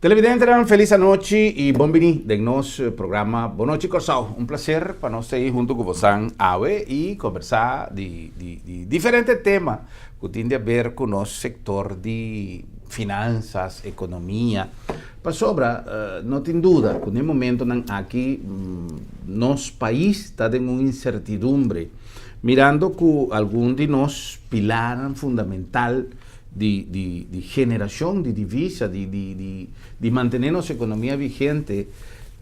Televidentenan, felis anochi i bon bini den nos programa Bon Nochi Kòrsou. Un plaser pa nos ta ei huntu ku bosan awe i kombersá di di di diferente tema ku tin di aber ku nos sektor di finansas, ekonomia. Pasobra no tin duda ku den momentonan aki nos pais ta den un insertidumbre, mirando ku algun di nos pilarnan fundamental di di di generashon di divisa, di di di di mantene nos ekonomia vigente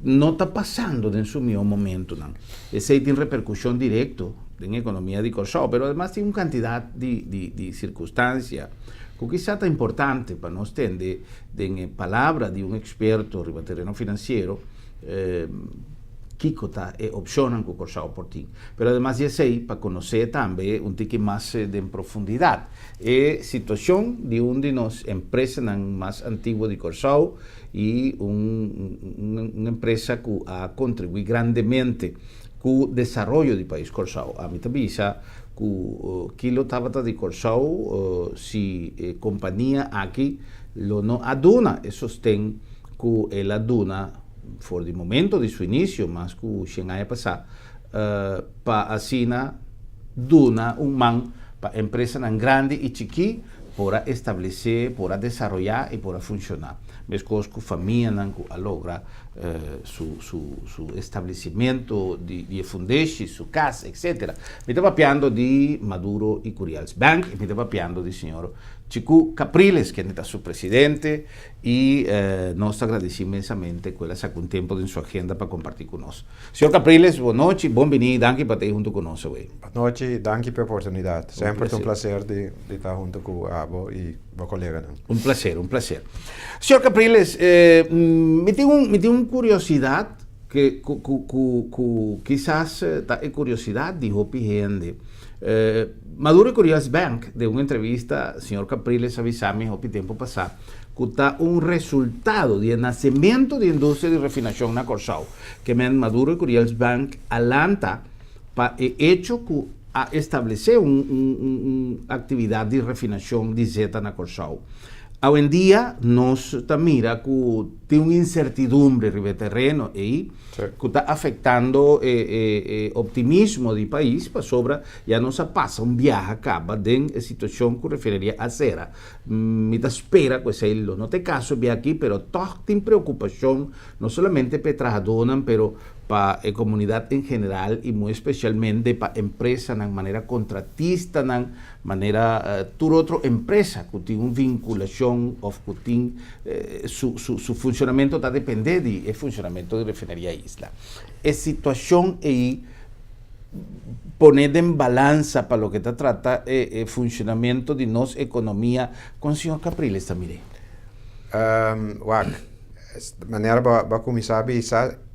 no ta pasando den su mihó momentonan. Esei tin reperkushon direkto den ekonomia di Kòrsou, pero ademas tin un kantidat di di di sirkunstansia ku kisá ta importante pa nos tende Den e palabra di un eksperto riba tereno finansiero, kiko ta e opshonnan ku Kòrsou por tin. Pero ademas di esei, pa konosé tambe un tiki mas den profundidat e situashon di un di nos empresanan mas antiguo di Kòrsou i un empresa ku a kontribuí grandemente ku desaroyo di pais Kòrsou. Ami ta bisa ku kilo tabata di Kòrsou si e kompania aki lo no a duna e sosten ku el a duna for di momento di su inisio mas ku shen aña pasá pa asina duna un man pa empresanan grandi i chikí por a establesé, por a desaroyá i por a funshoná. Meskos ku famianan ku a logra su su su establecimiento di di e fundeshi, su cas, etcetera. Mi ta papiando di Maduro y Curiels Bank y mi ta papiando di señor Chicu Capriles, kende ta su presidente y nos ta agradeci inmensamente cu el a saca un tempo den su agenda pa comparti cu nos. Señor Capriles, bo nochi, bon bini y danki pa ta ey hunto cu nos awey. Bo nochi, danki pa e oportunidad. Semper ta un placer di di ta hunto cu abo y bo coleganan. Un placer, un placer. Señor Capriles, mi tin un, mi tin un curiosidad que cu, cu, cu, cu kisas ta e curiosidad di hopi hende. Maduro y Curios Bank, den un entrevista, señor Capriles a bisa mi hopi tempo pasá cu ta un resultado di e nacemento di industria di refinacion na Corsou, ke men Maduro y Curios Bank a lanta pa e hecho cu a establesé un un aktividat di refinashon di zeta na Kòrsou. Awendia nos ta mira ku tin un insertidumbre riba e tereno ei ku ta afektando e e e optimismo di pais pasobra ya nos a pasa un biaha kaba den e situashon ku refineria a sera. Mi ta spera ku esei lo no ta e kaso bia aki pero tòg tin preokupashon no solamente pa e trahadónan pero pa e komunidat en general i muy espesialmente pa empresanan manera kontratistanan, manera tur otro empresa ku tin un vinkulashon òf ku tin su su su funshonamentu ta dependé di e funshonamentu di Refineria Isla. E situashon ei pone den balansa pa loke ta trata e e funshonamentu di nos ekonomia, kon señor Capriles ta mir'é? Wak, Manera bo a kuminsá bisa,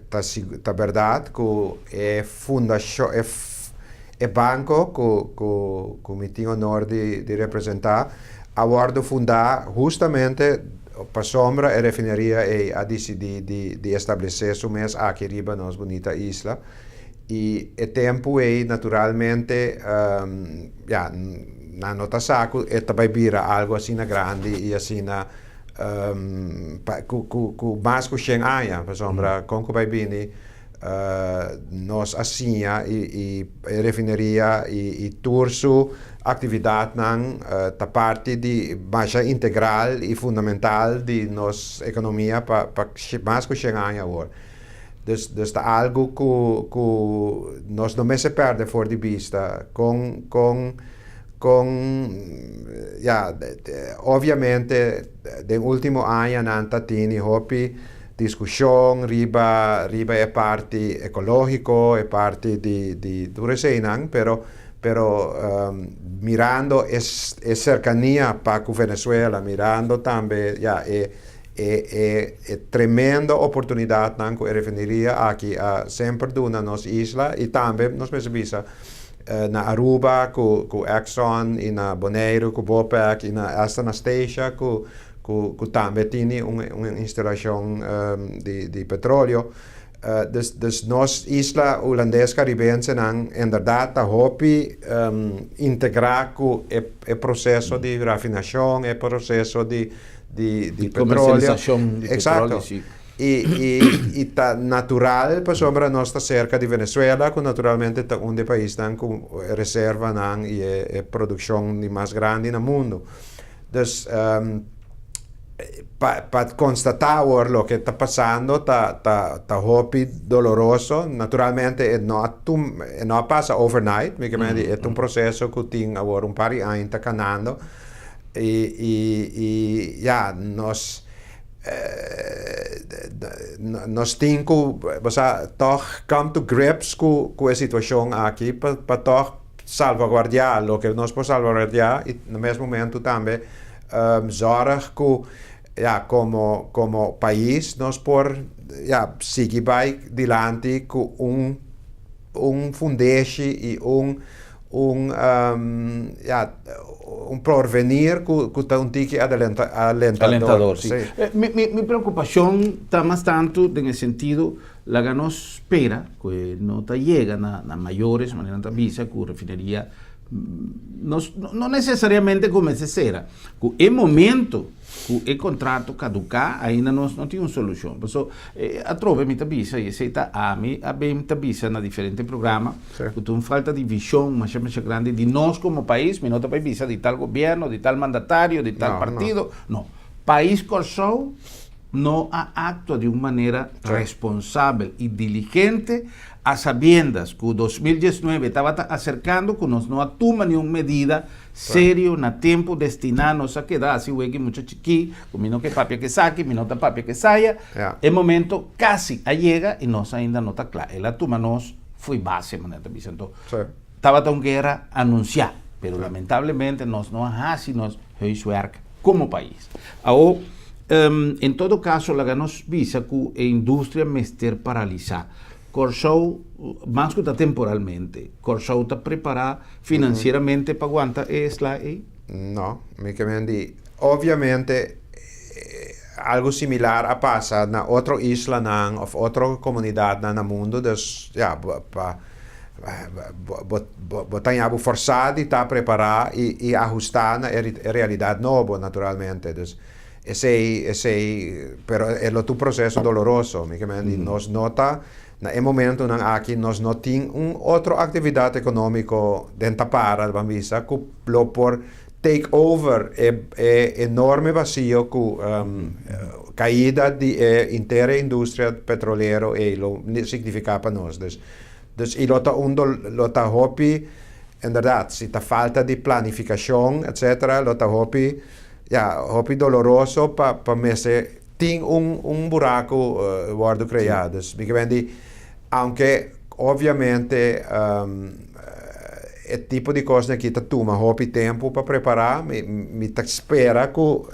ta ta bèrdat ku e fundashon, e e banko ku ku ku mi tin honor di di representá a wòrdu fundá hustamente pasobra e refineria ei a disidí di di establesé su mes aki riba nos bunita isla. I e tempu ei naturalmente ya nan no ta sa ku e ta bai bira algu asina grandi i asina Ku mas ku shen aña, pasobra kon ku bai bini nos a siña i e refineria i tur su aktividatnan ta parti di masha integral i fundamental di nos ekonomia pa mas ku shen aña awor. Dus dus ta algu ku ku nos no mester pèrdè for di bista kon kon Kon, ya, obviamente den ultimo añanan ta tini hopi diskushon riba riba e parti ekológiko, e parti di di tur eseinan, pero pero mirando e e serkania pa ku Venezuela, mirando tambe, ya, e e e e tremendo oportunidatnan ku e refineria aki a semper duna nos isla i tambe nos mester bisa na Aruba ku ku Exxon i na Boneiru ku Bopec i na hasta na Statia ku ku ku tambe tini un un instalashon di di petroleo. Dus dus nos isla Hulandes Karibensenan inderdat ta hopi integrá ku e e proseso di rafinashon, e proseso di. di Di petroleo. Komersialisashon di petroleo, sí. I ta natural pasobra nos ta serka di Venezuela, ku naturalmente ta un di e paisnan ku reservanan i e produkshon di mas grandi na mundu. Dus pa konstatá awor loke ta pasando ta hopi doloroso. Naturalmente e no a tum e no a pasa overnight, mi ke mende e ta un proseso ku tin awor un par di aña ta kanando i ya nos nos tin ku, bo sa, tòg come to grips ku e situashon aki pa tòg salvaguardiá loke nos por salvaguardiá i na mes momentu tambe zòrg ku, ya, komo komo pais nos por, ya, sigui bai dilanti ku un un fundeshi i un un ya un porvenir ku ku ta un tiki alentador. Alentador, sí. Sí. Mi preokupashon ta mas tantu den e sentido laga nos spera ku e no ta yega na mayores, manera nan ta bisa ku refineria no no nesesariamente ku mester sera, ku e momento ku e kontrato kaduká ainda nos no tin un solushon. Paso atrobe mi ta bisa i esei ta ami a bin ta bisa na diferente programa ku ta un falta di vishon masha masha grandi di nos komo pais, mi no ta bai bisa di tal gobièrnu, di tal mandatario, di tal partido, no. Pais Kòrsou no a aktua di un manera responsabel i diligente a sabiendas ku 2019 tabata aserkando ku nos no a tuma niun medida serio na tempu destiná. Nos a keda hasi wega mucha chikí ku mi no ke papia ke esaki, mi no ta papia ke esaya. E momento kasi a yega i nos ainda no ta kla. El a tuma nos fo'i base, manera ta bisa. Anto tabata un guera anunsiá, pero lamentablemente nos no a hasi nos huiswerk komo pais. Awor, en todo kaso laga nos bisa ku e industria mester paralisá. Kòrsou, mas ku ta temporalmente, Kòrsou ta prepará financieramente pa guanta e esla ei? No, mi ke men di, obviamente algo similar a pasa na otro islanan of otro komunidatnan na mundu, dus ya, pa bo ta ña bo forsá di ta prepará i ahustá na e realidat nobo naturalmente. Dus esei esei pero e lo ta un proseso doloroso, mi ke men di nos no ta. Na e momentunan aki nos no tin un otro aktividat ekonómiko den ta para, ban bisa, ku lo por take over e e enorme basio ku kaida di e inter e industria petrolero ei lo signifiká pa nos. Dus dus i lo ta un lo ta hopi inderdat si ta falta di planifikashon etcetera lo ta hopi ya hopi doloroso pa pa mester tin un un buraku wòrdu kreá. Dus mi ke men di, aunke obviamente e tipo di kosnan aki ta tuma hopi tempu pa prepará, mi mi ta spera ku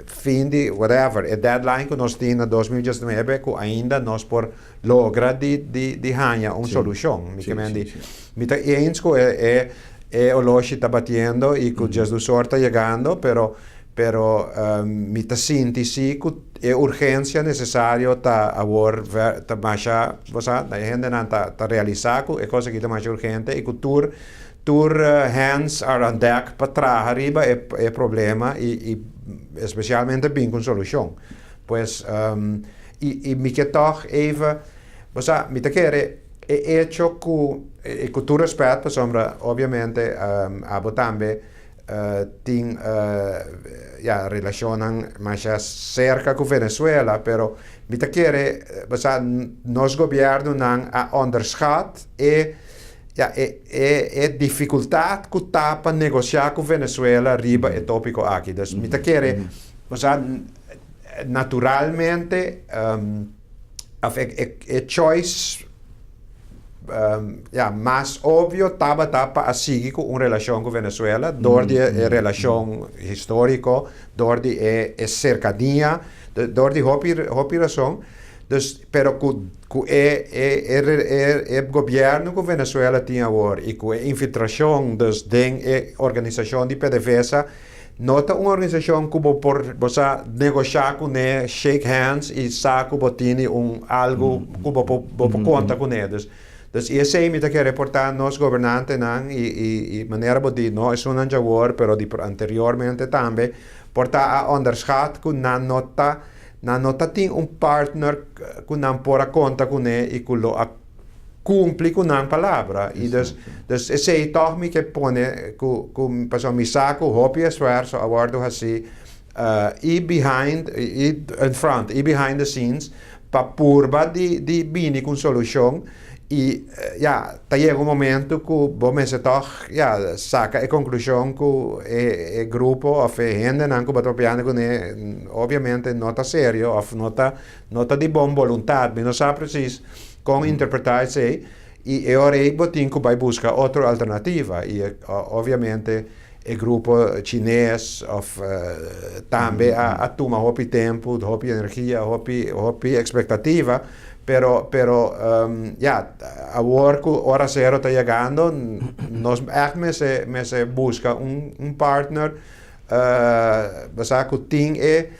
fin di whatever, e deadline ku nos tin na 2019 ku ainda nos por logra di di di haña un solushon. Mi ke men di, mi ta eens ku e e e oloshi ta batiendo i ku djesdusor ta yegando, pero Pero mi ta sinti si ku e urgensia nesesario ta awor ta masha, bo sa, e hendenan ta realisá ku e kos aki ta masha urgente i ku tur tur hands are on deck pa traha riba e problema i espesialmente bin ku un solushon. Pues i mi ke tòg even, bo sa, mi ta kere e echo ku, i ku tur rèspèt pasobra obviamente abo tambe tin ya relashonnan masha serka ku Venezuela pero mi ta kere bo sa nos gobièrnunan a onderschat e ya e e difikultat ku ta pa negosiá ku Venezuela riba e topiko aki dus mi ta kere bo sa naturalmente òf e choice Ya, mas obvio tabata pa a sigui ku un relashon ku Venezuela dor di e relashon históriko, dor di e e serkania, dor di hopi hopi rason. Dus, pero ku ku e e e e gobièrnu ku Venezuela tin awor i ku e infiltrashon dus den e organisashon di PDVSA, No ta un organisashon ku bo por, bo sa, negoshá kuné, shake hands i sa ku bo tini un algu ku bo por bo por konta kuné. Dus, Dus esei mi ta ke reportá nos gobernantenan i i i manera bo di no esunnan djawor pero di anteriormente tambe por ta a onderschat ku nan no ta nan no ta tin un partner ku nan por a konta kuné i ku lo a kumpli ku nan palabra i dus dus esei tòg mi ke pone ku ku pasobra mi sa ku hopi esfuerso a wòrdu hasí i behind i in front i behind the scenes pa purba di di bini ku un solushon i ya ta yega un momento ku bo mester tòg ya saka e konklushon ku e e grupo òf e hendenan ku bo ta papiando kuné obviamente no ta serio òf no ta no ta di bon boluntat mi no sa presis kon interpretá esei i e ora ei bo tin ku bai buska otro alternativa i obviamente e grupo chines of tambe a a tuma hopi tempu, hopi energia, hopi hopi expectativa, pero pero ya awor cu ora cero ta yegando nos echt mester mester busca un un partner bo sa cu tin e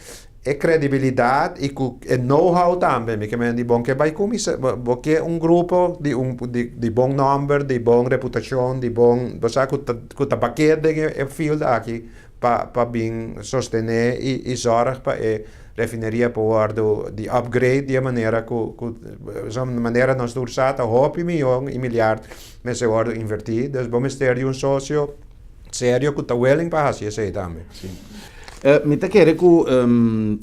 E credibilidad y cu e know-how tambe, mi ke men di bon ke bay cuminsa, bo ke un grupo di un di bon nomber, di bon reputacion, di bon, bo sa cu ta cu ta bakeer den e field aki pa pa bin sostene y y zorg pa e refineria por wordo di upgrade di e manera cu cu manera nos tur sa ta hopi miyon y milyard mester wordo inverti, dus bo mester di un socio serio cu ta willing pa haci esey tambe. Mi ta kere ku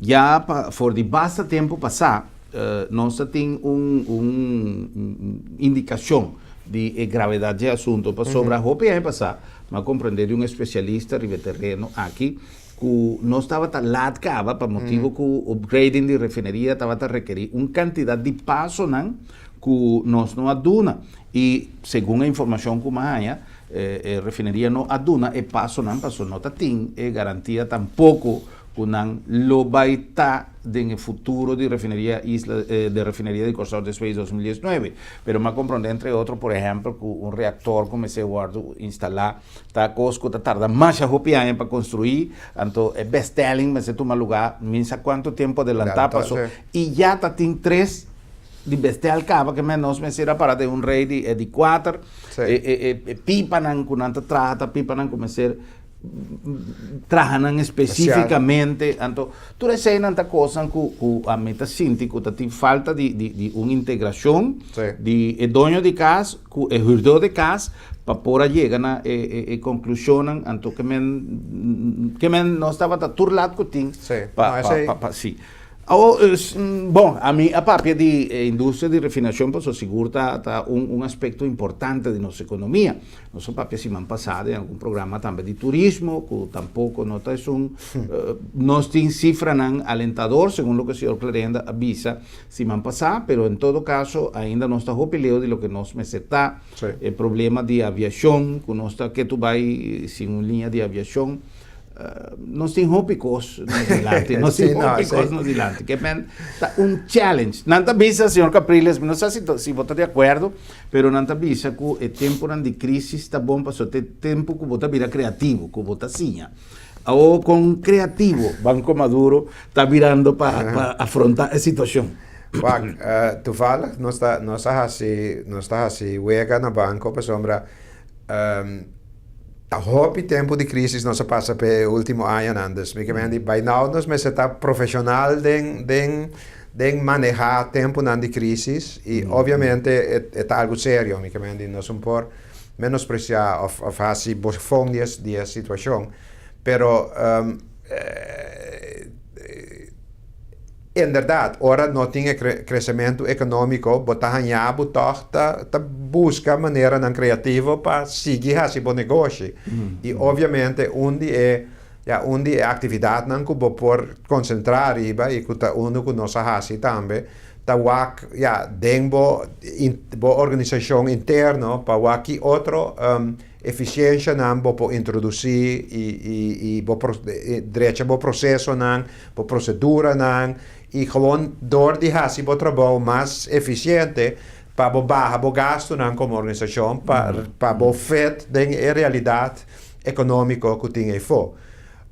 ya pa for di basta tempu pasá nos ta tin un un indikashon di e gravedat dje asunto pasobra hopi aña pasá mi a komprendé di un espesialista riba e tereno aki ku nos tabata lat kaba pa motibu ku upgrading di refineria tabata rekerí un kantidat di pasonan ku nos no a duna i segun e informashon ku mi a haña E refineria no a duna e pasonan pasobra no ta tin e garantia tampoco cu nan lo bay ta den e futuro di refineria isla de refineria di Corsou despues di 2019. Pero mi a comprende entre otro por ehempel cu un reactor cu mester wordo instala ta cos cu ta tarda masha hopi aña pa construi anto e bestelling mester tuma lugar minsa cuanto tempo adelanta paso y ya ta tin tres di bestel kaba ke men nos mester a para den un rei di e di kuater e e e pipanan ku nan ta traha ta pipanan ku mester traha nan espesífikamente anto tur eseinan ta kosnan ku ku ami ta sinti ku ta tin falta di di di un integrashon di e doño di kas ku e hürdó di kas pa por a yega na e e e konklushonnan anto ke men ke men nos tabata tur lat ku tin pa pa pa si. Awor, bon, ami a papia di e industria di refinashon pasobra sigur ta ta un un aspekto importante di nos ekonomia. Nos a papia siman pasá den algun programa tambe di turismo ku tampoko no ta esun nos tin sifranan alentador segun loke señor Clarenda a bisa siman pasá, pero en todo kaso ainda nos ta hopi leu di loke nos mester ta. E problema di aviashon ku nos ta ketu bai sin un liña di aviashon. Nos tin hopi kos nos dilanti, nos tin hopi kos nos dilanti. Ke men ta un challenge. Nan ta bisa, señor Capriles, mi no sa si si bo ta di akuerdo, pero nan ta bisa ku e tempunan di krisis ta bon pasobra ta e tempu ku bo ta bira kreativo, ku bo ta siña. Awor kon kreativo Banco Maduro ta birando pa pa afronta e situashon? Wak, toevallig nos ta nos a hasi nos ta hasi wega na banko pasobra Ta hopi tempu di crisis nos a pasa p'e ultimo añanan, dus mi ke men di by now nos mester ta profesional den den den maneha tempunan di crisis y obviamente e e ta algu serio, mi ke men di nos un por menosprecia of of haci bofon di e di e situacion, pero Inderdat, ora no tin e kresementu ekonómiko, bo ta haña bo tòg ta ta buska maneranan kreativo pa sigui hasi bo negoshi. I obviamente un di e ya un di e aktividatnan ku bo por konsentrá ariba i ku ta unu ku nos a hasi tambe ta wak ya den bo bo organisashon interno pa wak ki otro Efisienshanan bo por introdusí i i i bo drecha bo prosesonan, bo proseduranan i gewoon dor di hasi bo trabou mas efisiente pa bo baha bo gastunan komo organisashon pa pa bo fit den e realidat ekonómiko ku tin eifó.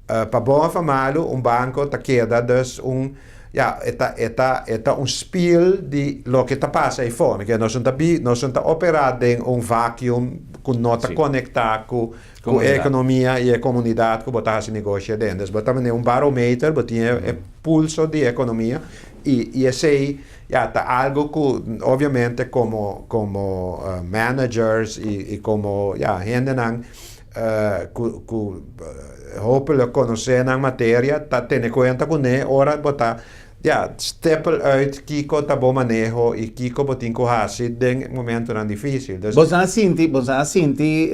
Pa bon òf pa malu, un banko ta keda dus un, ya, e ta, e ta, e ta un spiel di loke ta pasa eifó. Ke nos no ta bi, nos no ta operá den un vacuum ku no ta konektá ku ku e ekonomia i e komunidat ku bo ta hasi negoshi aden. Dus bo ta manera un barometer, bo tin e pulso di e ekonomia i i esei, ya, ta algu ku obviamente komo komo managers i i komo, ya, hendenan ku ku hopelijk konosé nan materia ta tene kuenta kuné ora bo ta ya stipel uit kiko ta bo maneho i kiko bo tin ku hasi den momentonan difísil. Dus. Bo sa sinti bo sa sinti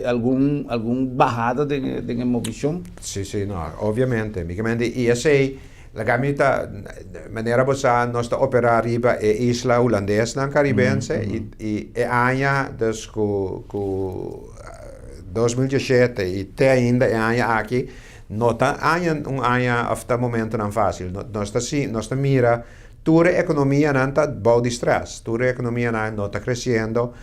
algun algun bahada den e den e movishon? Si si no obviamente mi ke mende i esei laga mi ta manera bo sa nos ta operá riba e isla hulandesnan karibense i i e aña dus ku ku 2017 i te ainda e aña aki no ta aña un aña òf ta momentonan fásil. Nos ta si nos ta mira tur e ekonomianan ta bou di strès, tur e ekonomianan no ta kresiendo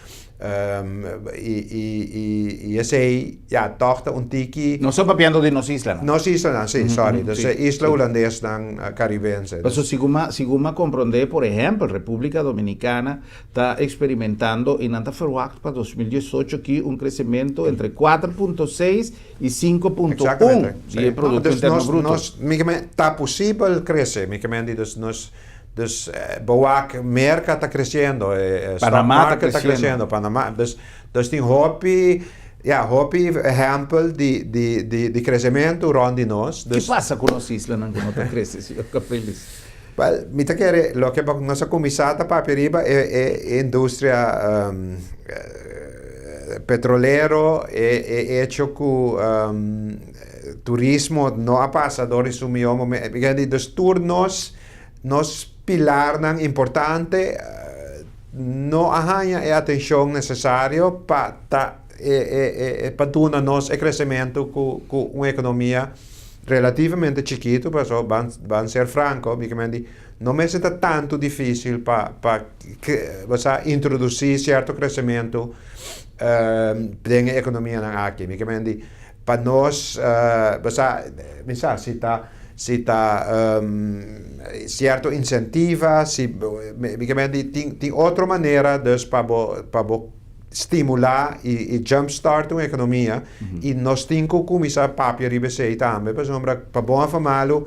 i i i i esei ya tòg ta un tiki. Nos ta papiando di nos islanan. Nos islanan, si, sòri. Dus e isla hulandesnan karibense. Pasobra segun mi segun mi a komprondé, por ehèmpel, Repúblika Dominikana ta experimentando y nan ta verwacht pa 2018 aki un crecemento entre 4.6 y 5.1 di e Producto Interno Bruto. Nos, mi ke men, ta posibel crece, mi ke men di dus nos, dus bo wak Merca ta creciendo, stock market ta creciendo, Panama, dus, dus tin hopi, ya, hopi ehempel di, di, di, di crecemento rond di nos. Ki pasa cu nos islanan cu no ta crece, señor Capriles? Wel, mi ta kere loke nos a kuminsá ta papia riba e e industria petrolero, e e hecho ku turismo no a pasa dor di su mihó momento. Mi kere di dus tur nos nos pilarnan importante no a haña e atenshon nesesario pa ta e e e pa duna nos e kresementu ku ku un ekonomia relativamente chikitu, paso ban ban ser franco, mi ke men di no mester ta tantu dificil pa pa bo sa introduci cierto crecemento den e economianan aki. Mi ke men di pa nos bo sa mi sa si ta si ta cierto incentiva si mi ke men di tin tin otro manera dus pa bo pa bo stimulá i i jump start un ekonomia i nos tin ku kuminsá papia riba esei tambe pasobra pa bon òf pa malu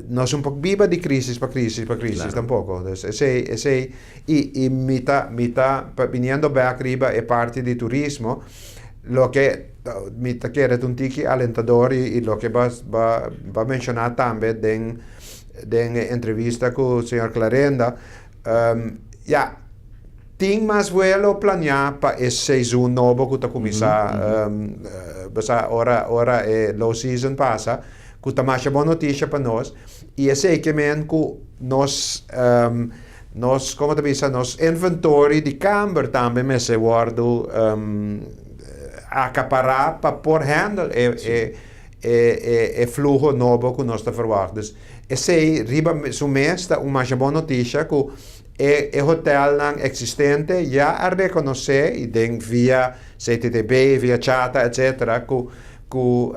nos un por biba di krisis pa krisis pa krisis tampoko dus esei esei i i mi ta mi ta biniendo bèk riba e parti di turismo loke mi ta kere ta un tiki alentador i i loke bo a bo a menshoná tambe den den e entrevista ku señor Clarenda ya. Tin mas vuelo planeá pa e seizoen nobo ku ta kuminsá bo sa ora ora e low season pasa, ku ta masha bon notisia pa nos i esei ke men ku nos nos komo ta bisa nos inventory di kamber tambe mester wòrdu akapará pa por handle e e e e fluho nobo ku nos ta ferwagt. Dus esei riba su mes ta un masha bon notisia ku E e hotelnan existente ya a reconoce y den via CTTB, via Chata etc. Cu cu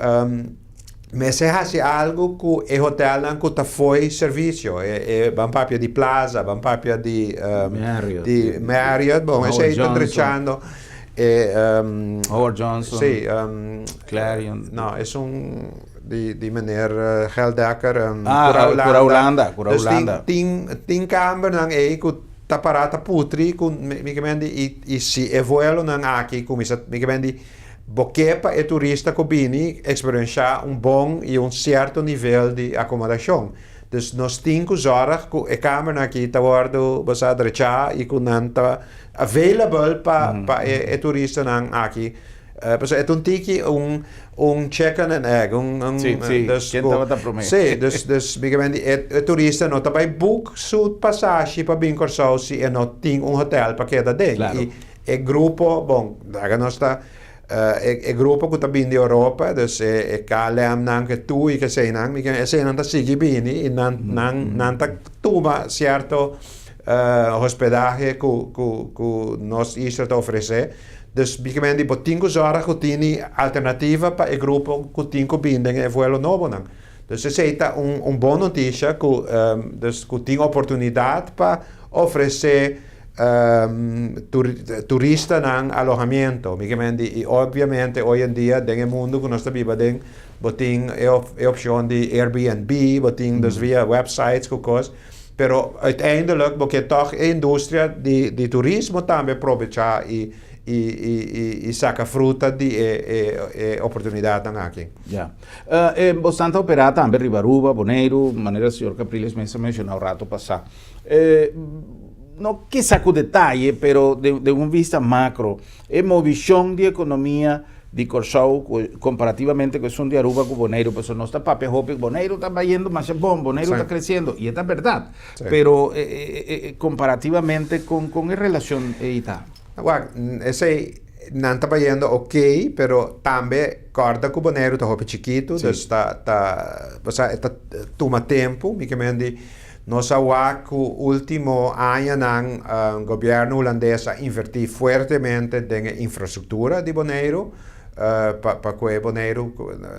mester haci algo cu e hotelnan cu ta fo'i servicio. E e ban papia di Plaza, ban papia di Marriott, di Marriott, bon esey ta drechando e Howard Johnson, si, Clarion. No, esun. Di di meneer Geldekker en Ah, Cura Hulanda. Cura Hulanda, Cura Dus tin Hulanda. tin tin kambernan ei ku ta pará ta putri ku mi mi ke men di i i si e vuelonan aki kuminsá mi ke men di bo ke pa e turista ku bini eksperenshá un bon i un sierto nivel di akomodashon. Dus nos tin ku zòrg ku e kambernan aki ta wòrdu bo sa drechá i ku nan ta available pa pa e e turistanan aki. Pasobra e ta un tiki un un chicken and egg, un un Sí, sí, dus ken ku tabata promé? Sí, dus dus mi ke men di e e turista no ta bai boek su pasashi pa bin Kòrsou si e no tin un hotèl pa keda den. Klaro. I e grupo, bon, laga nos ta e e grupo ku ta bin di Europa, dus e e KLM-nan, ku e TUI, ku eseinan, mi ke men eseinan ta sigui bini i nan nan nan ta tuma sierto hospedahe ku ku ku nos isla ta ofresé. Dus mi ke men di bo tin ku zòrg ku tini alternativa pa e grupo ku tin ku bin den e vuelo nobonan. Dus esei ta un bon notisia ku dus ku tin oportunidat pa ofresé turistanan alohamiento. Mi ke men di i obviamente hoy en dia den e mundu ku nos ta biba aden bo tin e opshon di Airbnb, bo tin dus via websites ku kos. Pero uiteindelijk bo ke tòg e industria di turismo tambe probechá i i saka fruta di e oportunidatnan aki. Ya. E bosnan ta operá tambe riba Aruba, Boneiru, manera señor Capriles mes a menshoná un rato pasá. No kisa ku detaye, pero den un bista makro, e movishon di ekonomia di Kòrsou komparativamente ku esun di Aruba ku Boneiru, pasobra nos ta papia hopi, Boneiru ta bayendo masha bon, Boneiru ta kresiendo, i e ta bèrdat, pero komparativamente kon kon e relashon ei ta? Wak, esei nan ta bayendo oké, pero tambe kòrda ku Boneiru ta hopi chikitu, dus ta ta osea e ta tuma tempu, mi ke men di nos a wak ku último añanan gobièrnu hulandes a invertí fuertemente den e infrastruktura di Boneiru pa ku e Boneiru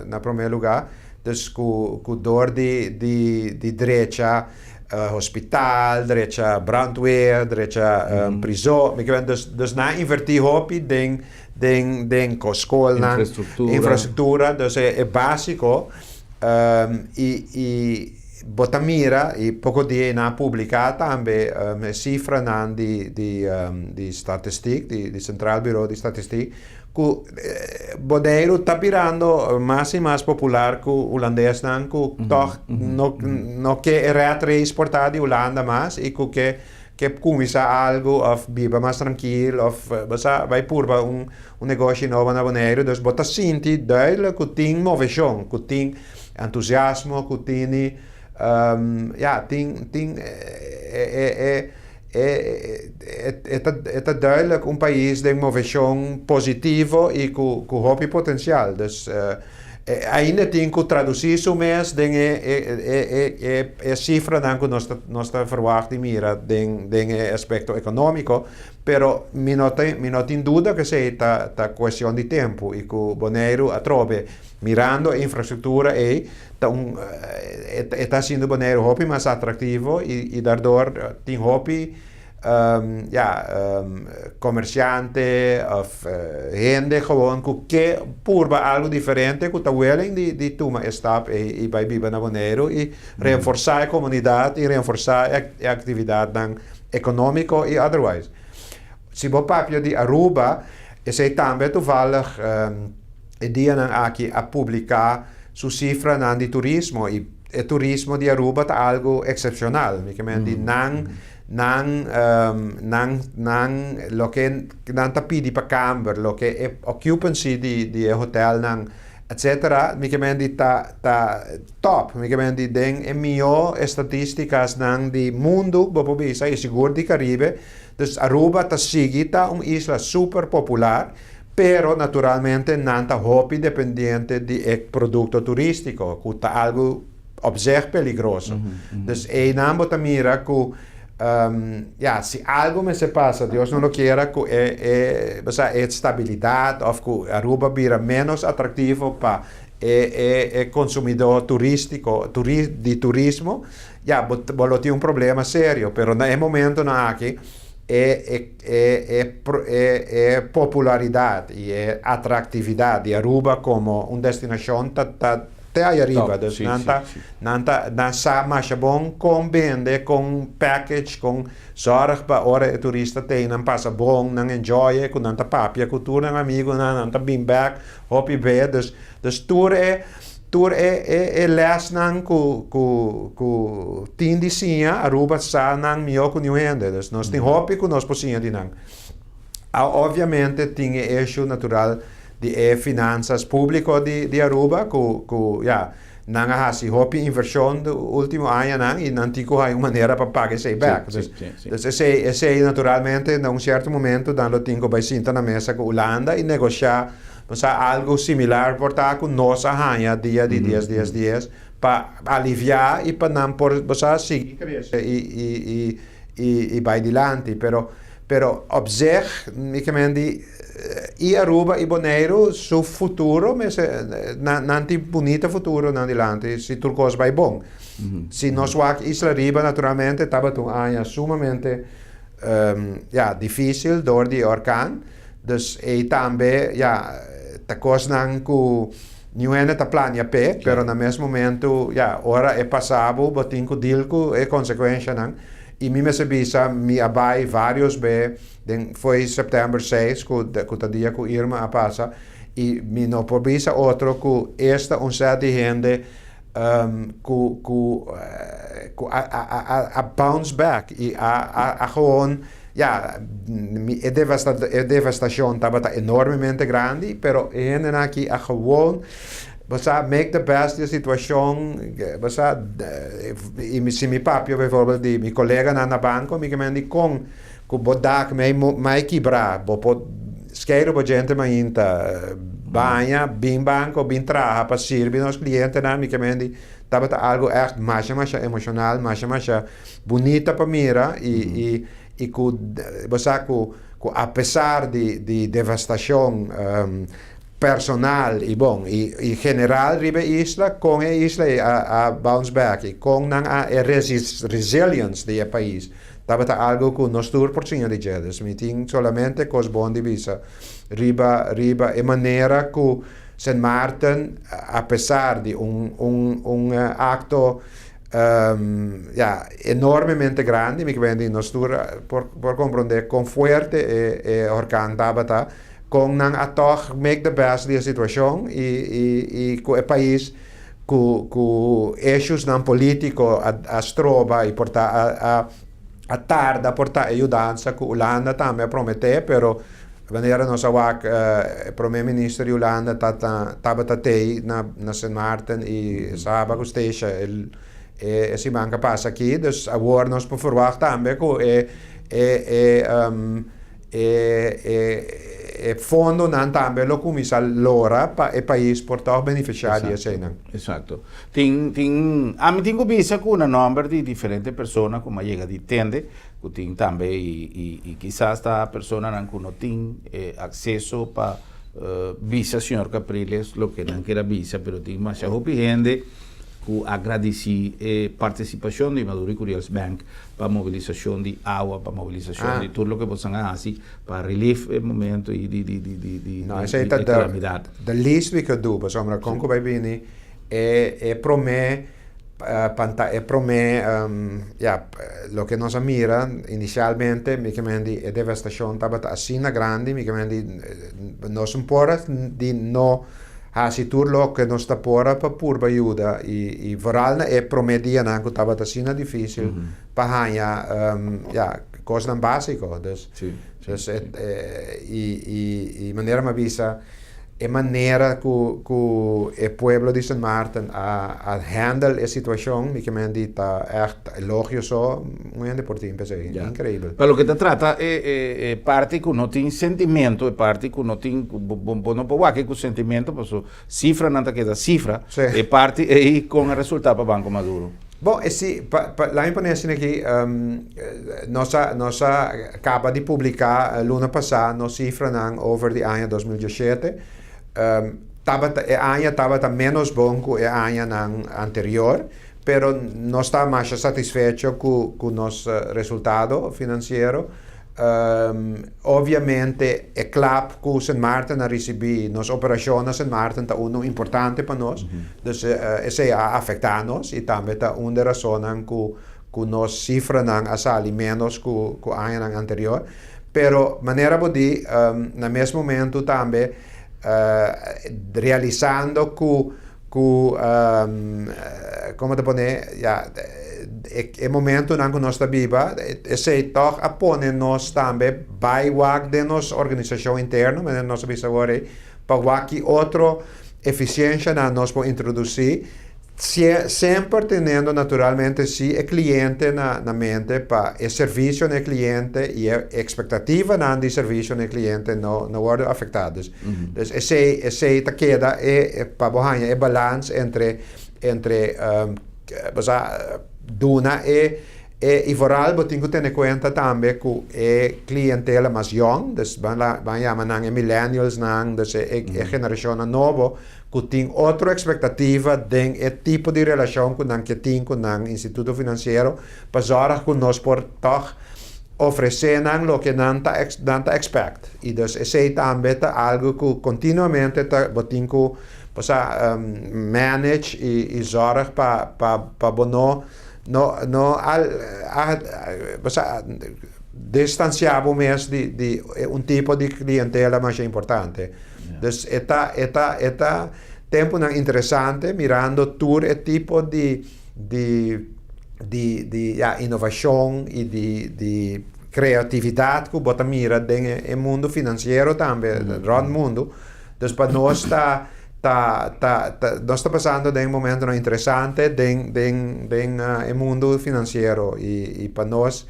na promé lugá. Dus ku ku dor di di di drecha hospital, drecha brandweer, drecha prizon, mi ke men dus dus nan a invertí hopi den den den skolnan, infrastruktura, dus e básiko i i. Bo ta mira, i poko dia nan a publiká tambe e sifranan di di statistik, di Centraal Bureau di Statistiek, ku Boneiru ta birando mas i mas popular ku hulandesnan ku tòg no no ke e rat race por ta di Hulanda mas i ku ke ke kuminsá algu òf biba mas trankil òf bo sa bai purba un negoshi nobo na Boneiru. Dus bo ta sinti duidelijk ku tin moveshon, ku tin entusiasmo ku tini ya tin tin e e ta e ta duidelijk un pais den moveshon positivo i ku ku hopi potensial dus ainda tin ku tradusí su mes den e e e e sifranan ku nos ta nos ta verwagt di mira den den e aspekto ekonómiko pero mi no ta mi no tin duda ku esei ta ta kuestion di tempu i ku Boneiru atrobe Mirando e infrastruktura ei ta un e ta hasiendo Boneiru hopi mas atraktivo i dardor tin hopi ya komersiante òf hende gewoon ku ke purba algu diferente ku ta willing di tuma e stap ei i bai biba na Boneiru i reforsá e komunidat i reforsá e aktividatnan ekonómiko i otherwise. Si bo papia di Aruba esei tambe toevallig. E dianan aki a publica su cifranan di turismo y e turismo di Aruba ta algo excepcional. Mi ke men di nan nan nan nan loke nan ta pidi pa camber, loke e occupancy di di e hotelnan etcetera mi ke men di ta ta top. Mi ke men di den e miho estatisticasnan di mundo bo por bisa y sigur di Caribe. Dus Aruba ta sigui ta un isla super popular. Pero naturalmente nan ta hopi dependiente di e produkto turístiko, ku ta algu op zich peligroso. Dus einan bo ta mira ku ya, si algu mester pasa, Dios no lo kiera, ku e e bo sa e stabilidat òf ku Aruba bira ménos atraktivo pa e e e konsumidó turístiko, di turismo, ya, bo bo lo tin un problema serio. Pero na e momentonan aki e e popularidat i e atraktividat di Aruba komo un destinashon ta ta te ai ariba. Dus nan ta nan ta nan sa masha bon kon bende, kon package, kon zòrg pa ora e turista tei nan pasa bon, nan enjoy e, ku nan ta papia ku tur nan amigunan, nan ta bin bèk hopi be. Dus dus tur e Tur e e e lèsnan ku ku ku tin di siña, Aruba sa nan mihó ku niun hende. Dus nos tin hopi ku nos por siña di nan. A Obviamente tin e issue natural di e finansas públiko di di Aruba ku ku ya, nan a hasi hopi invershon de último añanan i nan tin ku haña un manera pa paga esei bèk. Dus dus esei esei naturalmente na un sierto momento nan lo tin ku bai sinta na mesa ku Hulanda i negoshá. Nos sa algu similar por ta ku nos a haña dia di dies dies dies pa aliviá i pa nan por bo sa sigui krese i i i i i bai dilanti pero pero op zich mi ke men di. I Aruba i Boneiru su futuro mester nan tin bunita futuro nan dilanti si tur kos bai bon. Si nos wak Isla Riba naturalmente tabata un aña sumamente ya dificil door di e orkan dus ei tambe ya ta kosnan ku niun hende ta plania p'e pero na mes momento ya ora e pasa bo bo tin ku deal ku e konsekuenshanan i mi mester bisa mi a bai varios be Den foi september 6 ku ta dia ku Irma a pasa i mi no por bisa otro ku esta un set di hende ku ku a bounce back i a gewoon ya e devastashon tabata enormemente grandi pero e hendenan aki a gewoon bo sa make the best di e situashon bo sa i si mi papia bijvoorbeeld di mi koleganan na banko mi ke men di kon Ku bo dak mei mei kibrá, bo por skeiru bo djente mainta, baña, bin banko, bin traha pa sirbi nos klientenan. Mi ke men di tabata algu ègt masha masha emoshonal, masha masha bunita pa mira i i i ku bo sa ku ku apesar di di devastashon personal i bon i i general riba e isla, kon e isla ei a a bounce back i kon nan a e resilience di e pais Tabata algo ku nos tur por siña di dje. Dus mi tin solamente kos bon di bisa riba riba e manera ku Sint Maarten apesar di un un un akto ya enormemente grandi, mi ke di nos tur por por komprondé kon fuerte e e orkan tabata, kon nan a tòg make the best di e situashon i i i ku e pais ku ku issuesnan politico a a stroba y por ta a a a tarda por ta e yudansa ku Hulanda tambe a promete pero manera nos a wak e prome minister di Hulanda ta ta tabata tey na na Sint Maarten y Saba ku Statia e e siman ku a pasa aki dus awor nos por verwagt tambe ku e e e E fondonan tambe lo kuminsá lora pa e pais por tòg benefisiá di eseinan. Exacto. Tin, tin, ami tin ku bisa ku na nòmber di diferente persona ku mi a yega di tende, ku tin tambe i, i, i kisas ta personanan ku no tin e akseso pa bisa señor Capriles loke nan kier a bisa, pero tin masha hopi hende ku a gradisí e partisipashon di Maduro i Curiel's Bank pa mobilisashon di awa, pa mobilisashon di tur loke boso a hasi pa relief e momento i di di di di di No, esei ta kalamidat. The least we could do, pasobra kon ku bai bini e e promé panta e promé ya loke nos a mira inisialmente mi ke men di e devastashon tabata asina grandi mi ke men di nos no por a di no Hasi tur loke nos ta por a pa purba yuda i i vooral na e prome dianan ku tabata asina difisil pa haña ya kosnan básiko. Dus dus e i i i manera mi a bisa e manera ku ku e pueblo di Sint Maarten a a handle e situashon mi ke men di ta ègt elogio so un hende por tin p'esei. Inkreibel. Pa loke ta trata e e e parti ku no tin sentimento, e parti ku no tin ku bo bo no por wak ku sentimento paso sifranan ta keda sifra, e parti ei kon a resulta pa Banco Maduro? Bon, e si, pa pa laat mi pone asina aki, nos a nos a kaba di publiká luna pasá nos sifranan over di aña 2017. Tabata e aña tabata ménos bon ku e añanan anterior. Pero nos ta masha satisfecho cu cu nos resultado financiero. Obviamente e klap cu Sint Maarten a ricibi, nos operacion na Sint Maarten ta uno importante pa nos. Dus esey a afecta nos y tambe ta un de razonnan cu cu nos cifranan a sali menos cu cu añanan anterior. Pero manera bo di, na mes momento tambe realisando cu Ku komo ta pone ya e momentunan ku nos ta biba esei tòg a pone nos tambe bai wak den nos organisashon interno manera nos a bisa awor ei pa wak ki otro efisienshanan nos por introdusí semper teniendo naturalmente si e kliente na mente pa e servisio na e kliente i e ekspektativanan di servisio na e kliente no wòrdu afektá. Dus esei esei ta keda e pa bo haña e balans entre entre bo sa duna e E i vooral bo tin ku tene kuenta tambe ku e klientela mas yòn, dus ban la ban yama nan e millennialsnan, dus e e generashonnan nobo ku tin otro ekspektativa den e tipo di relashon ku nan ke tin ku nan instituto finansiero pa zòrg ku nos por tòg ofresé nan loke nan ta nan ta expect. I dus esei tambe ta algu ku kontinuamente ta bo tin ku bo sa manage i i zòrg pa pa pa bo no No no al a bo sa distancia bo mes di di un tipo di clientela masha importante. Dus e ta e ta e ta temponan interesante mirando tur e tipo di di di di ya innovacion y di di creatividad cu bo ta mira den e mundo financiero tambe rond mundo. Dus pa nos ta Ta ta ta nos ta pasando den momentonan interesante den den den e mundo financiero y y pa nos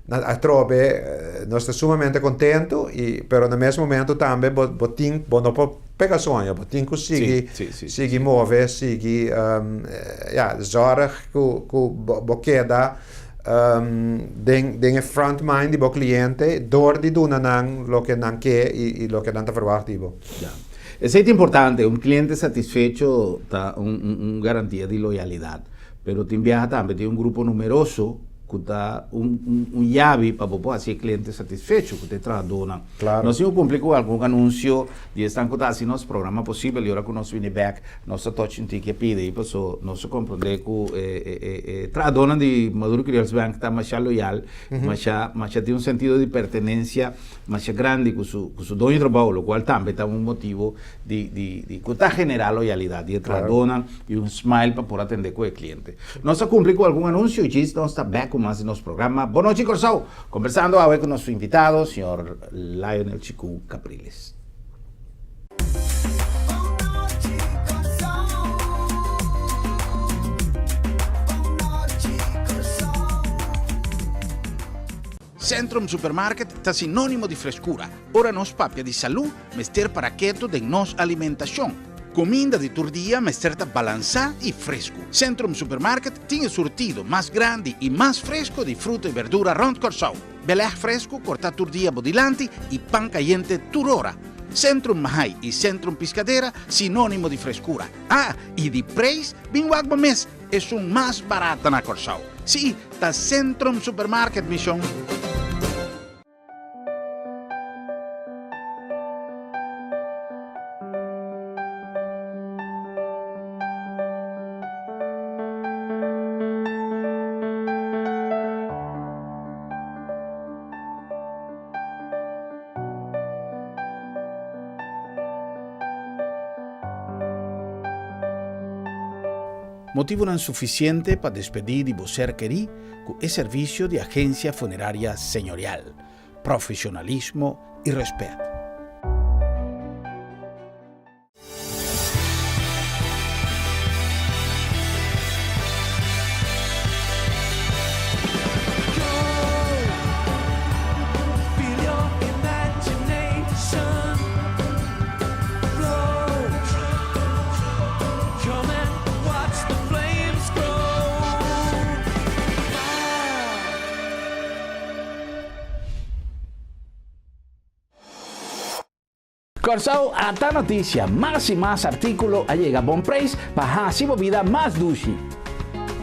na atrobe nos ta sumamente contento y pero na mes momento tambe bo bo tin bo no por pega soño bo tin cu sigui sigui move sigui ya zorg cu cu bo bo keda den den e front mind di bo cliente door di duna nan loke nan ke y y loke nan ta verwacht di bo. Esei ta importante, un cliente satisfecho ta un garantia di loyalidad, pero tin biaha tambe tin un grupo numeroso cu ta un yabi pa bo por haci e cliente satisfecho cu ta e trahadornan. Nos tin cu cumpli cu algun anuncio di esnan cu ta haci nos programa posibel y ora cu nos bini bek nos ta tochi un tiki e pida y paso nos ta comprende cu e trahadornan di Maduro Creoles Bank ta masha loyal, masha tin un sentido di pertenencia. Masha grandi ku su ku su doño trabou, lokual tambe ta un motibo di di di ku ta generá loyalidat di e trahadónan i un smile pa por atendé ku e kliente. Nos a kumpli ku algun anunsio i djis nos ta bèk ku mas di nos programa Bon Nochi Kòrsou, kombersando awe ku nos invitado, señor Lionel Chiku Capriles. Centrum Supermarket ta sinónimo di freskura. Ora nos papia di salú, mester para ketu den nos alimentashon. Kuminda di tur dia mester ta balansá i fresku. Centrum Supermarket tin e surtido mas grandi i mas fresku di fruta i berdura rònt Kòrsou. Belèg fresku kortá tur dia bo dilanti i pan kayente tur ora. Centrum Mahai i Centrum Piscadera sinónimo di freskura. Ah, i di preis, bin wak bo mes! Esun mas barata na Kòrsou. Sí, ta Centrum Supermarket, mi shon. Motibunan sufisiente pa despedí di bo ser kerí ku e servisio di Agensia Funeraria Señorial. Profesionalismo i rèspèt. Kòrsou ata notisia, mas i mas artíkulo a yega bon preis pa hasi bo bida mas dushi.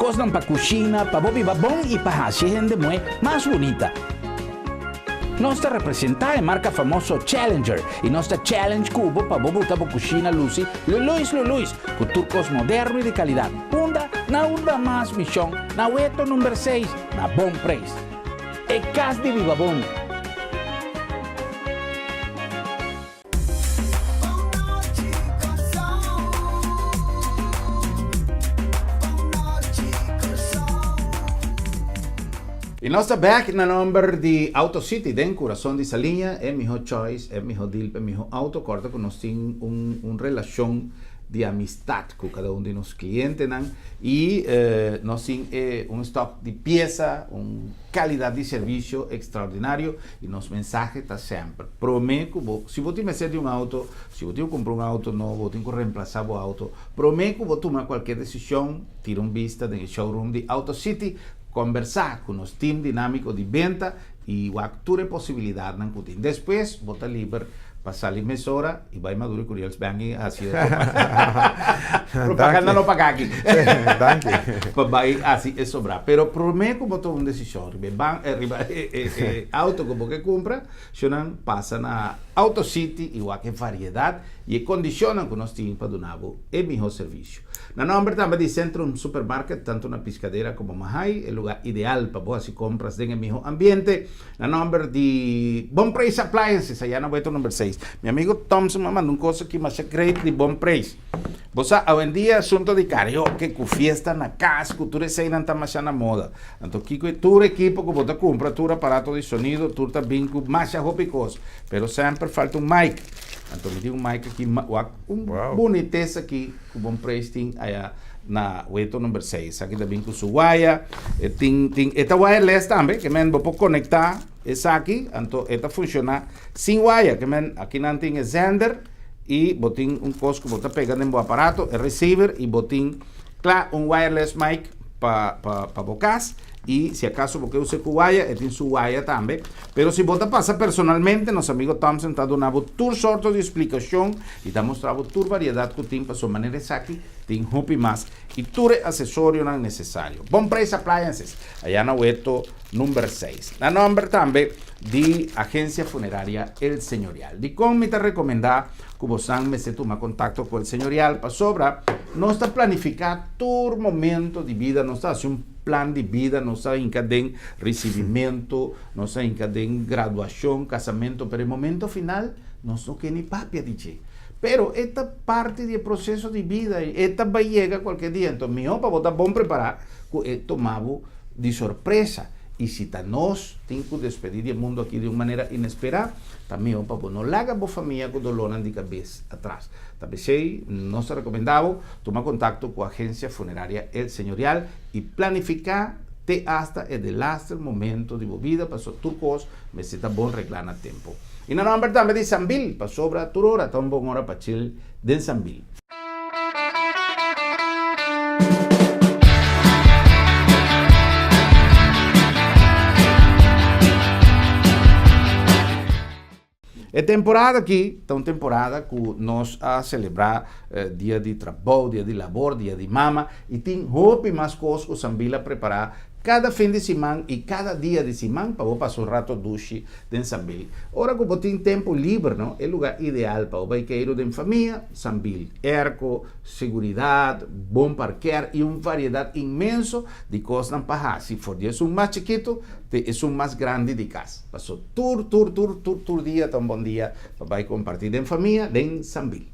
Kosnan pa kushina, pa bo biba bon i pa hasi e hende muhé mas bunita. Nos ta representá e marka famoso Challenger i nos ta challenge ku bo pa bo buta bo kushina lusi luluis luluis ku tur kos moderno i di kalidat. Unda? Na unda mas mishon? Na Weto number seis, na bon preis. E kas di biba bon. I nos ta bek na nomber di Auto City den Kurason di Saliña, e miho choice, e miho deal pa e miho auto. Kòrda ku nos tin un un relashon di amistat ku kada un di nos klientenan i nos tin e un stock di piesa, un kalidat di servisio ekstraordinario. I nos mensahe ta semper, promé ku bo, si bo tin mester di un auto, si bo tin ku kumpra un auto nobo, bo tin ku remplasá bo auto, promé ku bo tuma kualke desishon, tira un bista den e showroom di Auto City. Kombersá ku nos tim dinámiko di benta i wak tur e posibilidatnan ku tin. Despues bo ta liber pa sali mesora i bai Maduro i Curiels Bank i hasi e propaganda no paga aki. Pa bai hasi e sobrá. Pero promé ku bo tuma un desishon riba e ban riba e auto ku bo ke kumpra, shonnan pasa na Auto City i wak e variedat i e kondishonnan ku nos tin pa duna bo e mihó servisio. Na nomber tambe di Centrum Supermarket, tanto na Piscadera como Mahaai, e lugar ideal pa bo haci compras den e miho ambiente. Na nomber di Bon Prijs Appliances, aya na Weto number seis. Mi amigo Thompson a manda un cos aki masha great di Bon Prijs. Bo sa, awendia asunto di karaoke cu fiesta na cas cu tur eseinan ta masha na moda. Anto kico e tur ekipo cu bo ta cumpra, tur aparato di sonido, tur ta bin cu masha hopi cos. Pero semper falta un mic. Anto mi tin un mic aki, wak un bunitesa aki ku Bon Prijs tin aya na Weto number seis. Esaki ta bin ku su waya, e tin tin e ta wireless tambe, ke men bo por konektá esaki, anto e ta funshoná sin waya, ke men aki nan tin e zender i bo tin un kos ku bo ta pega den bo aparato, e receiver, i bo tin kla un wireless mic pa pa pa bo kas. I si akaso bo ke usa ku waya, e tin su waya tambe. Pero si bo ta pasa personalmente, nos amigo Thompson ta duna bo tur sorto di splikashon i ta mustra bo tur variedat ku tin pasobra manera esaki tin hopi mas i tur e asesorionan nesesario. Bon Prijs Appliances, aya na Weto number seis. Na nomber tambe di Agencia Funeraria El Señorial. Dikon mi ta rekomendá ku bosan mester tuma kontakto ku El Señorial? Pasobra nos ta planifiká tur momento di bida, nos ta hasi un plan di bida, nos a hinka den risibimentu, nos a hinka den graduashon, kasamentu, pero e momento final nos no ke ni papia di dje. Pero e ta parti di e proseso di bida i e ta bai yega kualke dia. Enton mihó pa bo ta bon prepará ku e tuma bo di sorpresa. I si ta nos tin ku despedí di e mundu aki di un manera inesperá, ta mihó pa bo no laga bo famia ku dolónan di kabes atras. Ta p'esei nos ta rekomendá bo tuma kontakto ku Agensia Funeraria El Señorial i planifiká te asta e delaster momento di bo bida pasobra tur kos mester ta bon reglá na tempu. I na nòmber tambe di Sambil, pasobra tur ora ta un bon ora pa chil den Sambil. E temporada aki ta un temporada ku nos a selebrá Dia di Trabou, Dia di Labor, Dia di Mama i tin hopi mas kos ku Sambil a prepará kada fin di siman i kada dia di siman pa bo pasa un rato dushi den Sambil. Ora ku bo tin tempu liber no, e lugá ideal pa bo bai keiru den famia, Sambil. Erko, seguridat, bon parker i un variedat inmenso di kosnan pa hasi for di esun mas chikitu te esun mas grandi di kas. Paso tur tur tur tur tur dia ta un bon dia pa bai comparti den famia den Sambil.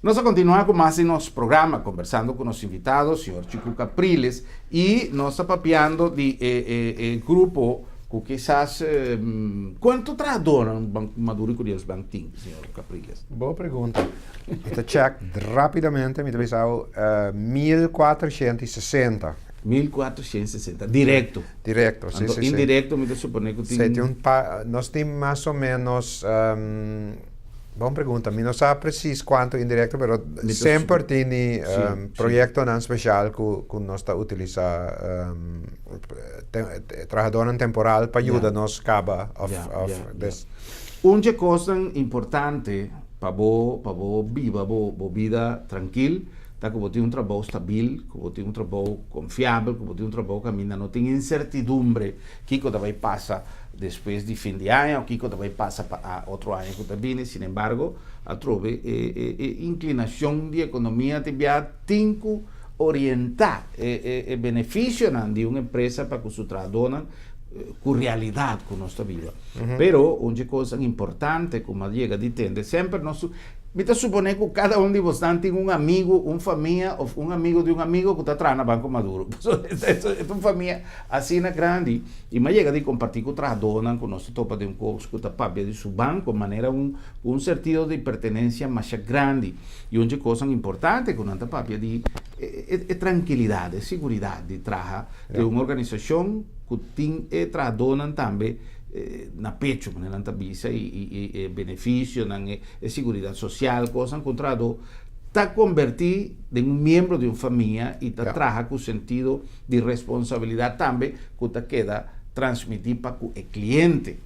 Nos a continua cu mas di nos programa conversando cu nos invitado señor Chicu Capriles y nos ta papiando di e e e grupo cu kisas cuanto trahadornan Maduro y Curiels Bank tin? Señor Capriles? Bo pregunta. Mi ta check rapidamente, mi ta bisa bo 1460. 1460, directo. Directo, si, Anto si, si. indirecto mi ta supone cu tin. Si, tin un pa, nos tin mas o menos, bon pregunta, mi no sa precies cuanto indirecto, pero Mi ta semper supo- tin di Si, si. proyectonan special cu, cu nos ta utilisa te, trahadornan temporal pa yuda Ya. nos caba of, Ya, of ya, ya. des. Un dje kosnan importante pa bo pa bo biba bo bo bida trankil ta ku bo tin un trabou stabil, ku bo tin un trabou konfiabel, ku bo tin un trabou kaminda no tin insertidumbre kiko ta bai pasa despues di fin di aña o kiko ta bai pasa pa a otro aña ku ta bini. Sin embargo, atrobe e e e inklinashon di ekonomia te bia tin ku orientá e e e benefisionan di un empresa pa ku su trahadónan ku realidat ku nos ta biba. Pero un dje kosnan importante ku mi a yega di tende, semper nos, mi ta suponé ku kada un di bosnan tin un amigu, un famia òf un amigu di un amigu ku ta traha na Banko Maduro. Pasobra e ta un famia asina grandi. I mi a yega di kompartí ku trahadónan ku nos ta topa den un kos ku ta papia di su banko manera un ku un sentido di pertenensia masha grandi. I un dje kosnan importante ku nan ta papia di e trankilidat, e siguridat di traha den un organisashon ku tin e trahadónan tambe. na pecho, manera nan ta bisa, y beneficionan, e seguridad social, cos encontrado, ta converti den un miembro di un famia y ta traha cu sentido di responsabilidad tambe cu ta keda transmiti pa e cliente.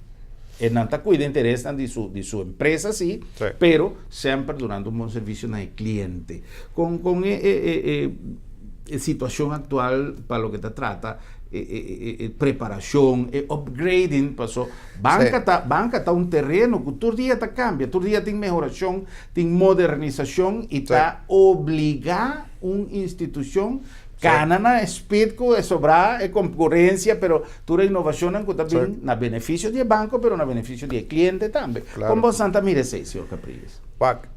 E nan ta cuida interes di su empresa, si, pero semper dunando un bon servicio na cliente. Cu e situacion actual pa loke ta trata e preparacion e upgrading, paso banca ta un tereno cu tur dia ta cambia, tur dia tin mehoracion, tin modernisacion y ta obliga un institucion cana na speed cu e sobra e concurencia, pero tur innovacion cu tambe na beneficio di banco, pero na beneficio di cliente tambe. Con bo ta mira esey, señor Capriles? Wak,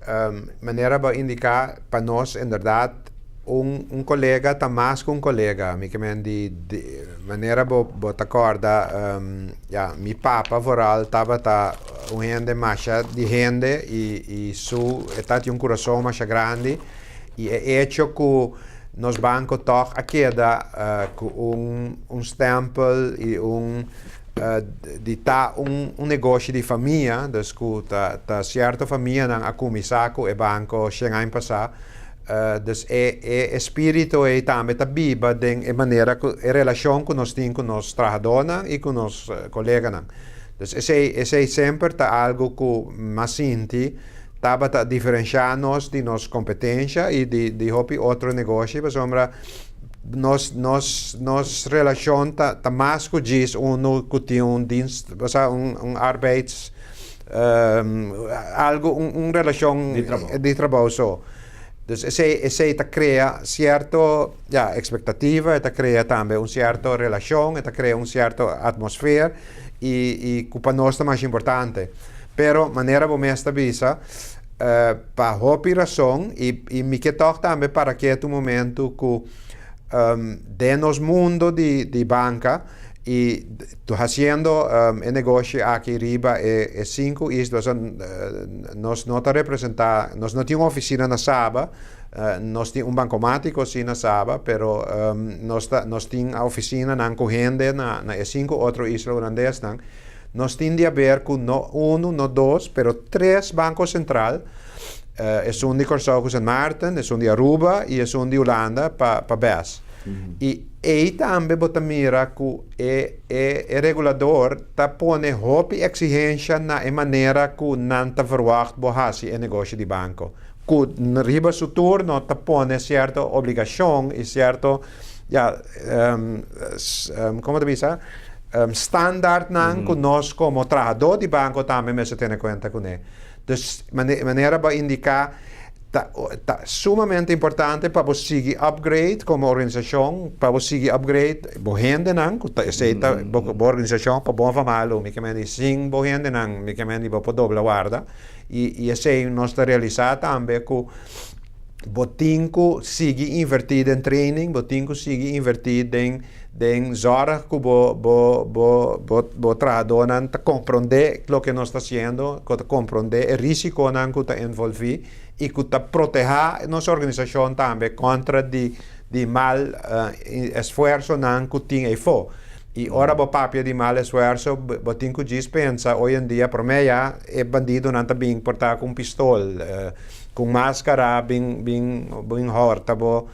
manera bo a indica, pa nos, inderdaad, un colega ta mas cu un colega. Mi kiermen di manera bo ta corda, ja, mi papa vooral tabata un hende masha di hende y su e un curason masha grandi y e hecho cu nos banco toch a keda cu un stempel y un di ta un negoshi di famia, dus cu ta cierto famianan a cuminsa cu e banco 100 aña pasa. Dus e spirito ey tambe ta biba den e manera cu e relacion cu nos tin cu nos trahadornan y cu nos coleganan. Dus esey semper ta algo cu m'a sinti tabata diferencia nos di nos competencia y di hopi otro negoshi, pasobra nos relacion ta mas cu djis uno cu tin un dienst, osea, un arbeids algo un relacion di trabou. Di trabou so. Dus esey ta crea cierto, ja, expectativa, ta crea tambe un cierto relacion, ta crea un cierto atmosfera y cu pa nos ta mas importante. Pero manera bo mes a bisa, pa hopi rason y mi kier toch tambe para cu un momento cu den nos mundo di banca y ta haciendo e negoshi aki riba e cinco isla, nos no ta representa, nos no tin un oficina na Saba, nos tin un bancomático si na Saba, pero nos tin oficinanan cu hende na e cinco otro isla Hulandes nan. Nos tin di haber cu no uno, no dos, pero tres banco central, esun di Corsou cu Sint Maarten, esun di Aruba y esun di Hulanda pa BES. Y ey tambe bo ta mira cu e regulador ta pone hopi exigencia na e manera cu nan ta verwacht bo hasi e negoshi di banco. Cu riba su turno ta pone cierto obligacion y cierto, ja, con ta bisa? Standardnan cu nos como trahador di banco tambe mester tene cuenta cu ne. Dus manera bo a indica ta sumamente importante pa bo sigui upgrade como organisacion, pa bo sigui upgrade bo hendenan, cu ta esey ta bo organisacion pa bon of malo, mi kiermen di sin bo hendenan, mi kiermen di bo por dobla warda. Y esey nos ta realisa tambe cu bo tin cu sigui inverti den training, bo tin cu sigui inverti den zorg cu bo trahadornan ta comprende loke nos ta haciendo, cu ta comprende e risiconan cu ta envolvi y cu ta proteha nos organisacion tambe contra di mal esfuersonan cu tin eyfo. Y ora bo papia di mal esfuerso, bo tin cu djis pensa, hoy en dia, prome ya, e bandidonan ta bin por ta cu un pistol, cu mascara, bin horta bo,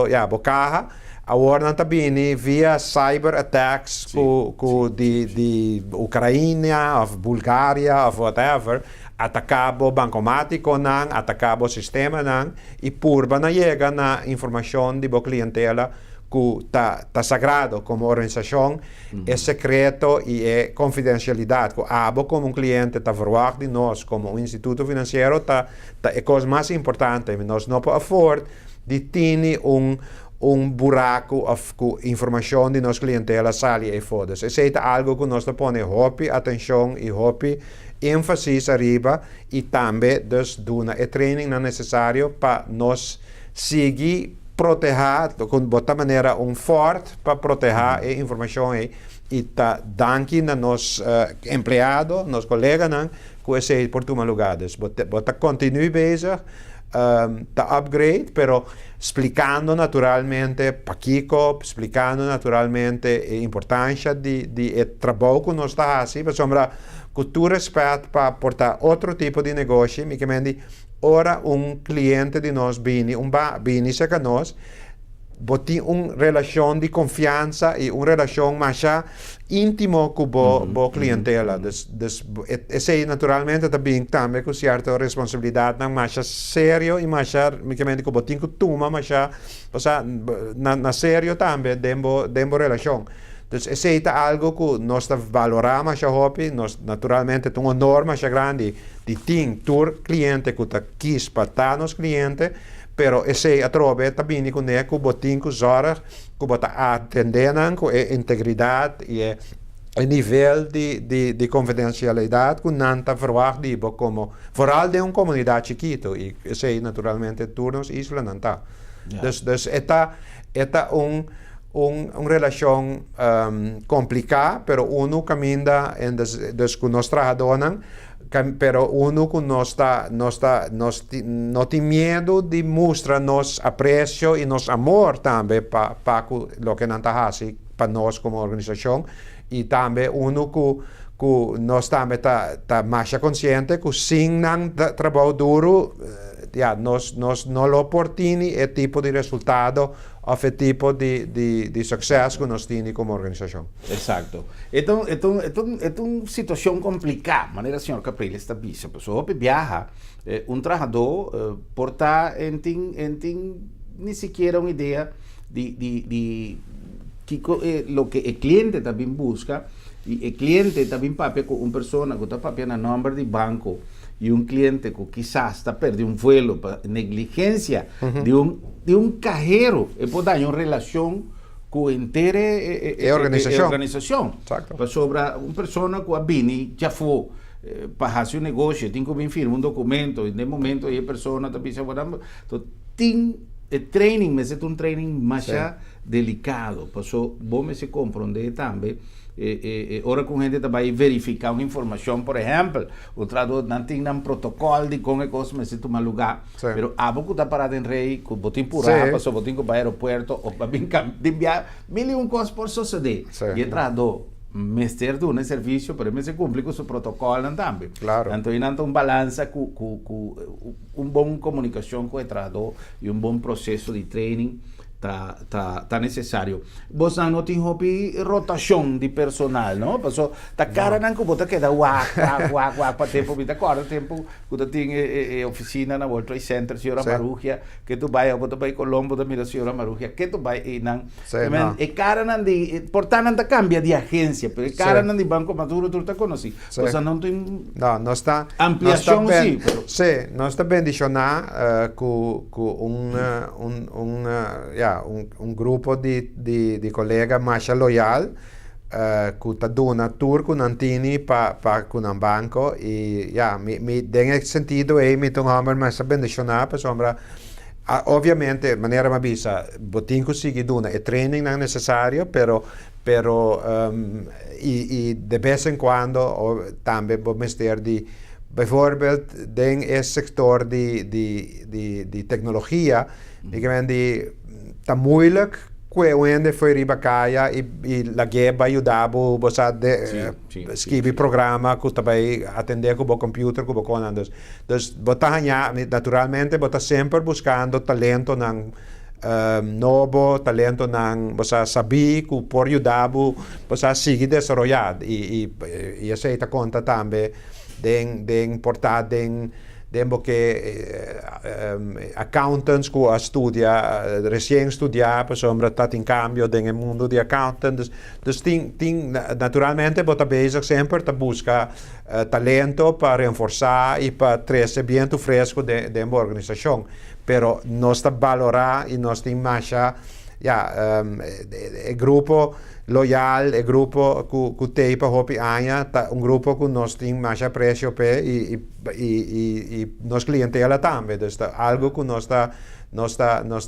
ja, bo caha. Awor nan ta bini via cyber attacks cu di Ucrania of Bulgaria of whatever, ataca bo bancomaticonan, ataca bo sistemanan y purba na yega na informacion di bo clientela cu ta sagrado como organisacion, e secreto y e confidencialidad cu abo como un cliente ta verwacht di nos como un instituto financiero ta e cos mas importante. Nos no por afford di tin un buraco of cu informacion di nos clientela sali eyfo. Dus esey ta algo cu nos ta pone hopi atencion y hopi enfasis ariba y tambe dus duna e trainingnan necesario pa nos sigui proteha cu bo manera un fort pa proteha e informacion ey y ta danki na nos empleado, nos coleganan, cu esey por tuma lugar. Dus bo ta continue bezig. ta upgrade, pero splikando naturalmente pakiko, splikando naturalmente e importansia di e trabou ku nos ta hasi, pasobra ku tur rèspèt pa por ta otro tipo di negoshi, mi ke men di ora un kliente di nos bini un ba bini serka nos, bo tin un relashon di konfiansa i un relashon masha íntimo ku bo klientela. Dus esei naturalmente ta bin tambe ku sierto responsabilidatnan masha serio i masha, mi ke mende ku bo tin ku tuma masha, osea, na serio tambe den bo relashon. Dus esei ta algu ku nos ta valorá masha hopi. Nos naturalmente ta un honor masha grandi di tin tur kliente ku ta kis pa ta nos kliente, pero esei atrobe ta bini kuné ku bo tin ku zorg ku bo ta atendé nan ku e integridat i e nivel di konfidensialidat ku nan ta verwagt di bo komo, vooral den un komunidat chikitu, i esei naturalmente tur nos islanan ta. Dus e ta un relashon kompliká, pero unu kaminda en dus ku nos trahadónan, pero unu ku nos no tin miedu di mustra nos apresio i nos amor tambe pa loke nan ta hasi pa nos komo organisashon, i tambe unu ku nos tambe ta mas konsiente ku sin nan trabou duru, ja, nos no lo por tin e tipo di resultado òf e tipo di sukseso ku nos tin komo organisashon. Eksakto. Anto, e un situashon kompliká, manera señor Capriles ta bisa. Pasobra biaha, un trahadó por ta en tin ni sikiera un idea di kiko, loke e kliente tambe buska, i e kliente tambe papia ku un persona ku ta papia na nòmber di banko i un kliente ku kisas ta pèrdè un vuelo pa negligensia di un kahero e por daña un relashon ku henter e organisashon. Organisashon. Pasobra un persona ku a bini ya for pa hasi un negoshi, tin ku bin firma un dokumento i na momento e persona ta bisa, bueno, tin e training, mas e un training mas delikado. Paso bo mester komprondé tambe ora ku hende bai verifiká un informashon, por ehèmpel, un trahadó nan tin un protokòl di kon e kos mester tuma lugá. Pero abo ku ta pará den rei, ku bo tin purá, paso bo tin ku bai aeropuerto, òf pa bin di mil i un kos por sosodé. I e trahadó mester duna servisio, pero mester kumpli ku su protokòl tambe. Anto, ei un balansa ku un bon komunikashon ku e trahadó i un bon proseso di training ta nesesario. Bo no tin hopi rotashon di personal, no? Paso ta kara nan ku bo ta keda wak wak wak wak pa tempu. Mi ta kòrda tempu ku tin e ofisina na World Trade Center, señora Marugia, ku tur bai, bo bai Colombo, ta mira señora Marugia, ku tur bai i nan. No. E kara nan di por ta nan ta kambia di agensia, pero e kara nan di Banko Maduro tur ta konosí. Sí. O no tin No, nos ta ampliashon, sí, pero Sí, nos ta bendishoná ku un, ja, un grupo di kolega mas loyal ku ta duna tur ku nan tini pa ku nan banko i, ja, mi den sentido ei mi ta un hòmber mas bendishoná, pasobra obviamente, manera m'a bisa, bo tin ku sigui duna e training nan nesesario, pero i de bes en cuando tambe bo mester di, bijvoorbeeld den e sektor di teknologia, ik meen di ta moeilijk ku hende for riba kaya i lag'é bai yuda bo sa de skibi programa ku ta bai atendé ku bo computer ku bo konan. Dus bo ta naturalmente bo ta semper buskando talentonan nobo, talentonan bo sa sabi ku por yuda bo sa sigui desaroyá i esei ta konta tambe den por ta den boke accountants ku a studia, resien studia, pasobra ta tin kambio den mundu di accountant. Dus tin naturalmente bo ta bezig semper ta buska talento pa reforsá i pa trese bientu fresku den organisashon, pero nos ta valorá i nos tin mas, ja, e grupo loyal, e grupo ku t'ei pa hopi aña, ta un grupo ku nos tin mas apresio p'e i nos klientela tambe. Dus ta algu ku nos ta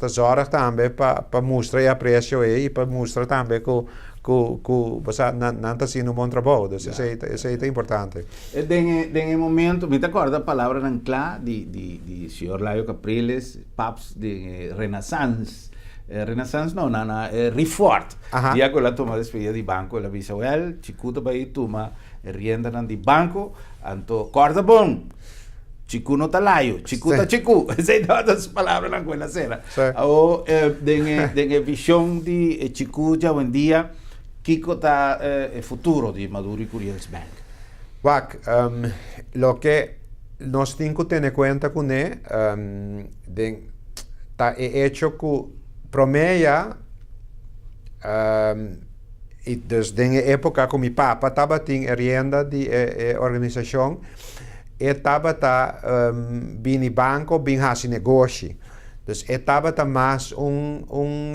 zorg tambe pa mustra e apresio i pa mustra tambe ku Ku bo sa nan nan ta haciendo un bon trabou, dus esei ta esei ta importante. Den e den e momento mi ta corda palabranan cla di di di señor Layo Capriles, paps den e Renaissance, Renaissance no na na e Riffort, dia cu el a tuma despedida di banco el a bisa wel Chiku ta bay tuma e riendanan di banco, anto corda bon Chiku no ta Layo, Chiku ta Chiku, esei tabata su palabranan cu el a cera. Awor den e den e vision di e Chiku djawendia, kiko ta e futuro di Maduro y Curiels Bank? Wak, loke nos tin ku tene kuenta kuné den ta e echo ku promé ya i dus den e époka ku mi papa tabatin e rienda di e organisashon, E tabata bini banco bin haci negoshi. Dus e tabata mas un un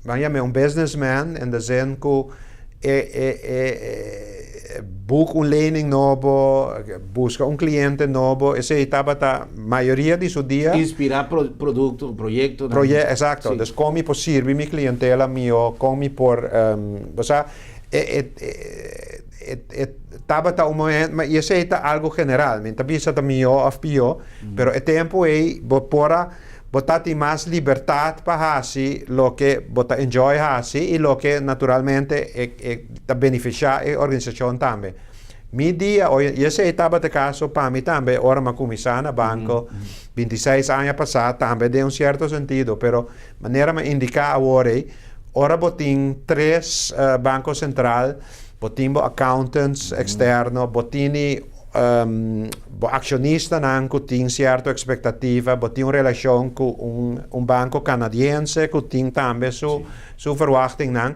ban yam'e un businessman in de zin cu e e e boek un lening nobo, busca un cliente nobo, esey tabata mayoria di su dia. Inspira producto, proyectonan. Proye, exacto. Dus con mi por sirbi mi clientela miho, con mi por, osea e e. E e tabata un momento, ma i esei ta algo general, mi no ta bisa ta mihó òf pió, pero e tempu ei bo por a, bo ta tin mas libertat pa hasi loke bo ta enjoy hasi i loke naturalmente e e ta benefisiá e organisashon tambe. Mi dia oye, i esei tabata e kaso pa mi tambe ora mi a kuminsá na banko 26 aña pasá tambe den un sierto sentido, pero manera mi a indiká awor ei, ora bo tin tres Banko Sentral, Bo tin bo accountants externo, bo tini bo accionistanan cu tin cierto expectativa, bo tin un relacion cu un un banco canadiense cu tin tambe su su verwachtingnan.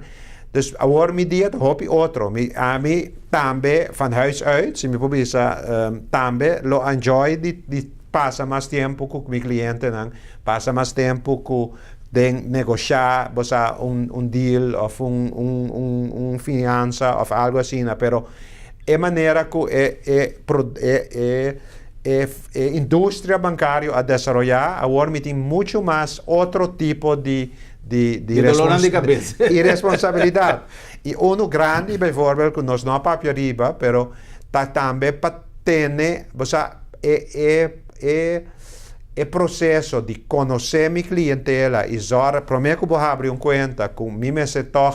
Dus awor mi dia ta hopi otro. Mi ami tambe van huis uit, si mi por bisa, tambe lo enjoy di di pasa mas tempo cu mi clientenan, pasa mas tempo cu den negoshá bo sa un un deal òf un un un un fiansa òf algu asina pero e manera ku e e e e e e industria bankario a desaroyá awor mi tin muchu mas otro tipo di di di dolornan di kabes i responsabilidat i unu grandi bijvoorbeeld ku nos no a papia riba pero ta tambe pa tene bo sa e e e E proseso di konosé mi klientela i zòrg promé ku bo habri un kuenta ku mi mester tòg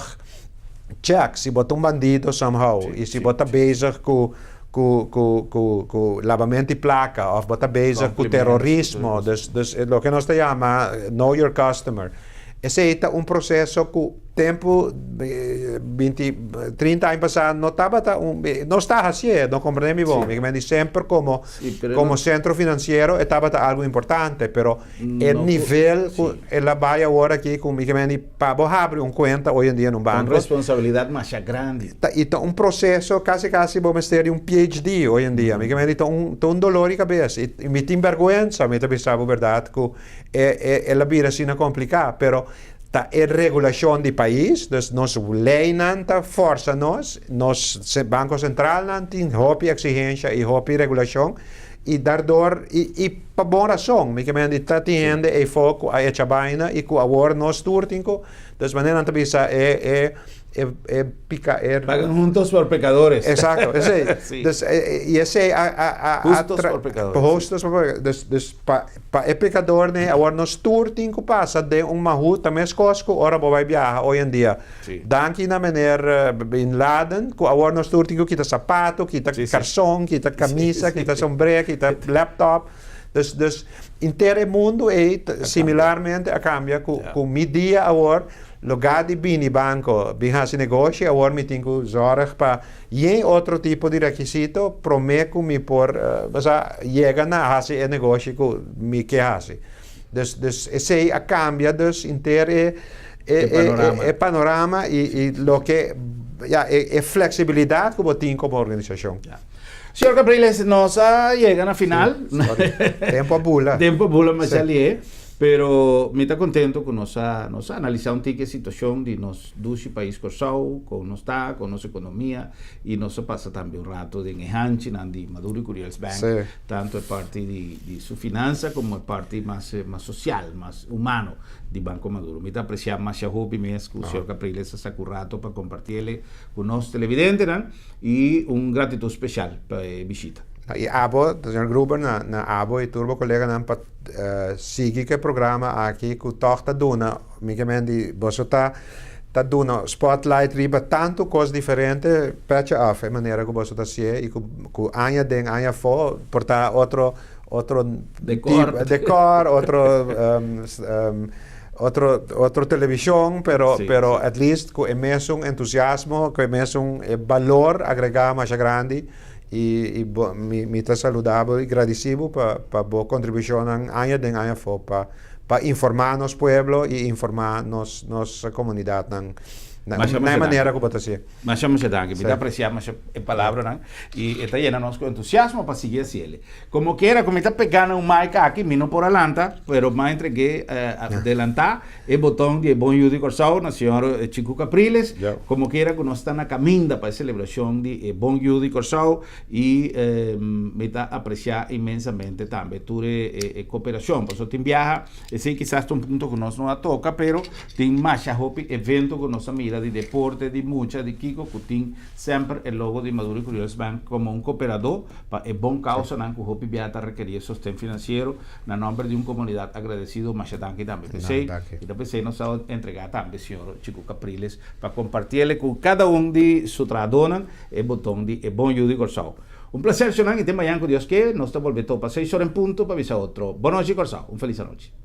chèk si bo ta un bandido somehow i si bo ta bezig ku ku ku ku ku labament di plaka òf bo ta bezig ku terorismo dus dus loke nos ta yama know your customer esei ta un proseso ku tempu binti trinta aña pasá no tabata un nos ta hasié no komprendé mi bon mi di semper komo Como centro financiero e tabata algo importante, pero e nivel cu el a bay awor aki cu mi di pa bo habri un cuenta hoy en dia en un banco. Un responsabilidad masha grandi. Ta y ta un proceso casi casi bo mester di un PhD hoy en dia. Mi ta un ta un dolor di cabes y mi tin berguensa mi ta bisa bo berdad cu e e el a bira asina complica, pero Ta e regulacion di pais, dus nos leynan ta forsa nos, nos Banco Centralnan tin hopi exigencia y hopi regulacion y daardoor y y pa bon razon, mi ke meen di ta tin hende eyfo cu a echa baina y cu awor nos tur tin cu, dus manera nan ta bisa e e e e pica e. Pagan juntos por pecadores. Exacto, esey. Dus y esey a a a. Justos por pecadores. Justos por pecadores, dus dus. Pa pa e pekadornan awor nos tur tin ku pasa den un mahut ta meskos ku ora bo bai biaha hoy en dia. Danki na meneer Bin Laden ku awor nos tur tin ku kita sapato, kita karson, kita kamisa, kita sombré, kita laptop. Dus dus inter e mundu ei similarmente a kambia ku ku mi dia awor lugá di bini banko bin hasi negoshi awor mi tin ku zòrg pa Yen otro tipo di rekisito promé ku mi por, osea, yega na hasi e negoshi ku mi ke hasi. Dus, dus esei a kambia dus henter e, e, E panorama. e panorama i, i loke, ya, e, e fleksibilidat ku bo tin komo organisashon. Ya. Señor Capriles, nos a yega na final. Sorry. Tempu a bula. Tempu a bula masha lihé. Pero mi ta kontentu ku nos a nos a analisá un tiki e situashon di nos dushi pais Kòrsou, kon nos ta, kon nos ekonomia, i nos a pasa tambe un rato den e hanchinan di Maduro i Curiel's Bank, tantu e parti di di su finansa komo e parti mas mas sosial, mas humano di Banko Maduro. Mi ta apresiá masha hopi mes ku señor Capriles a saka un rato pa kompartiel ku nos televidentenan i un gratitut spesial pa e bishita. I abo, señor Gruber, na na abo i tur bo koleganan pa sigui ku e programa aki ku tòg ta duna, mi ke men di boso ta ta duna spotlight riba tantu kos diferente, pètje af e manera ku boso ta hasié i ku ku aña den aña afó por ta otro otro Dekòr. Dekòr, otro otro otro televishon, pero pero at least ku e mesun entusiasmo, ku e mesun balor agregá masha grandi i i bo mi mi ta saluda bo i gradisí bo pa pa bo kontribushonnan aña den aña afó pa pa informá nos pueblo i informá nos nos komunidatnan na Masha e masha manera danki. ku bo ta hasié. Masha masha danki. Mi ta Sí. apresiá masha e palabranan i e ta yena nos ku entusiasmo pa sigui hasiel. Como quiera cu mi ta pega na un mic aki, mi no por a lanta, pero m'a entregué adelantá e boton di e Bon Yu di Kòrsou na señor Chico Capriles. Como quiera cu nos ta na caminda pa e celebracion di e Bon Yu di Kòrsou y mi ta apreciá inmensamente tambe tur e cooperacion. Pasobra tin biaha, esey kisas ta un punto cu nos no a toca, pero tin masha hopi evento cu nos a mira di deporte, di mucha, di kico cu tin Semper e logo di Maduro y Curios Bank komo un kooperadó pa e bon kausanan ku hopi bia ta rekerí e sosten finansiero na nòmber di un komunidat agradesido. Masha danki tambe p'esei. I ta p'esei nos a entregá tambe señor Chico Capriles pa kompartiele ku kada un di su trahadónan e boton di e Bon Yu di Kòrsou. Un plaser, shonnan, i te mañan ku Dios ke nos ta bolbe topa seis ora en punto pa bisa otro. Bon nochi Kòrsou. Un felis anochi.